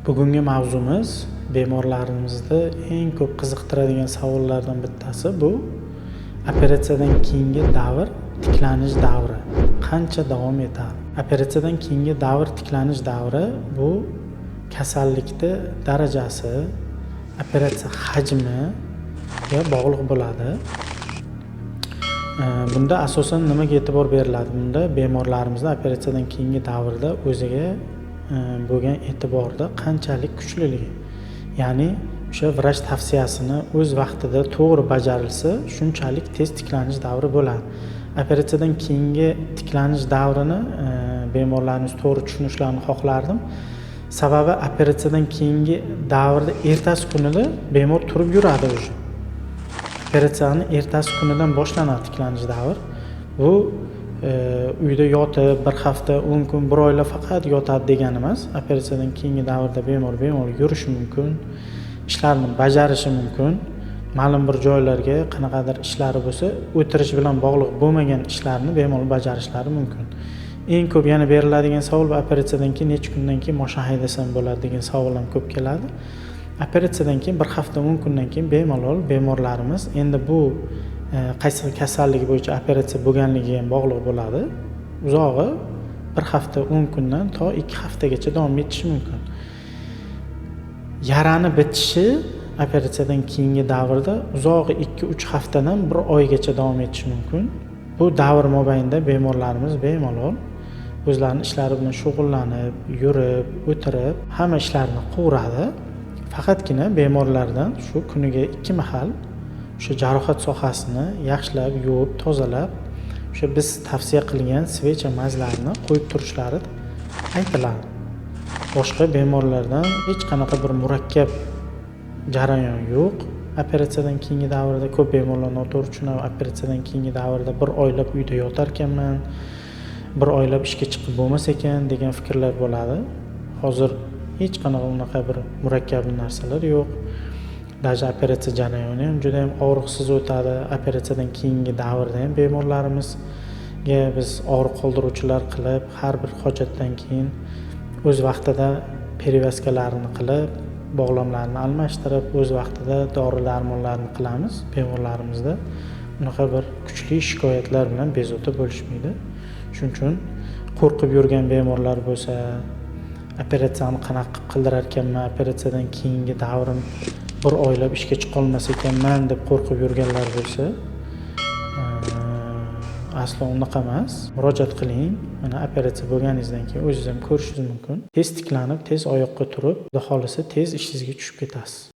Bugungi mavzumiz bemorlarimizni eng ko'p qiziqtiradigan savollardan bittasi bu operatsiyadan keyingi davr, tiklanish davri qancha davom etadi? Operatsiyadan keyingi davr, tiklanish davri bu kasallikni darajasi, operatsiya hajmiga bog'liq bo'ladi. Bunda asosan nimaga e'tibor beriladi? Bunda bemorlarimizda operatsiyadan keyingi davrda o'ziga bo'lgan e'tiborda qanchalik kuchliligi, ya'ni o'sha vrach tavsiyasini o'z vaqtida to'g'ri bajarilsa, shunchalik tez tiklanish davri bo'ladi. Operatsiyadan keyingi tiklanish davrini bemorlarimiz to'g'ri tushunishlarini xohlardim. Sababi operatsiyadan keyingi davrda ertasi kunida bemor turib yuradi уже. Operatsiyani ertasi kunidan boshlanadi tiklanish davr. Bu uyda yotib bir hafta, 10 kun, bir oylab faqat yotadi degani emas. Operatsiyadan keyingi davrda bemor bemalol yurishi mumkin, ishlarni bajarishi mumkin. Ma'lum bir joylarga qanaqadir ishlari bo'lsa, o'tirish bilan bog'liq bo'lmagan ishlarni bemalol bajarishlari mumkin. Eng ko'p yana beriladigan savol bu operatsiyadan keyin necha kundan keyin moshina haydasam bo'ladi degan savol ham ko'p keladi. Operatsiyadan keyin bir hafta, 10 kundan keyin bemalol bemorlarimiz, endi bu qaysi kasallik bo'yicha operatsiya bo'lganligiga ham bog'liq bo'ladi, uzog'i bir hafta, 10 kundan to 2 haftagacha davom etishi mumkin. Yarani bitishi operatsiyadan keyingi davrda uzog'i 2-3 haftadan bir oygacha davom etishi mumkin. Bu davr mobaynida bemorlarimiz bemalol o'zlarini ishlari bilan shug'ullanib, yurib, o'tirib, hamma ishlarini qilaveradi. Faqatgina bemorlardan shu kuniga ikki mahal o'sha jarohat sohasini yaxshilab yuvib, tozalab, o'sha biz tavsiya qilgan свеча, мазь larni qo'yib turishlari aytiladi. Boshqa bemorlardan hech qanaqa bir murakkab jarayon yo'q. Operatsiyadan keyingi davrda ko'p bemorlar noto'g'ri tushunadi: operatsiyadan keyingi davrda bir oylab uyda yotar ekanman, bir oylab ishga chiqib bo'lmas ekan degan fikrlar bo'ladi. Hozir hech qanaqa unaqa bir murakkab narsalar yo'q. Даже operatsiya jarayoni ham juda yam og'riqsiz o'tadi. Operatsiyadan keyingi davrda ham bemorlarimizga biz og'riq qoldiruvchilar qilib, har bir hojatdan keyin o'z vaqtida перевязка larini qilib, bog'lamlarni almashtirib, o'z vaqtida dori darmonlarni qilamiz. Bemorlarimizda unaqa bir kuchli shikoyatlar bilan bezovta bo'lishmaydi. Shuning uchun qo'rqib yurgan bemorlar bo'lsa, operatsiyani qanaqa qilib qildirar ekanman, operatsiyadan keyingi davrim bir oylab ishga chiqolmas ekanman deb qo'rqib yurganlar bo'lsa, aslo unaqa emas. Murojaat qiling. Mana, operatsiya bo'lganingizdan keyin o'zingiz ham ko'rishingiz mumkin, tez tiklanib, tez oyoqqa turib, xudo xohlasa, tez ishingizga tushib ketasiz.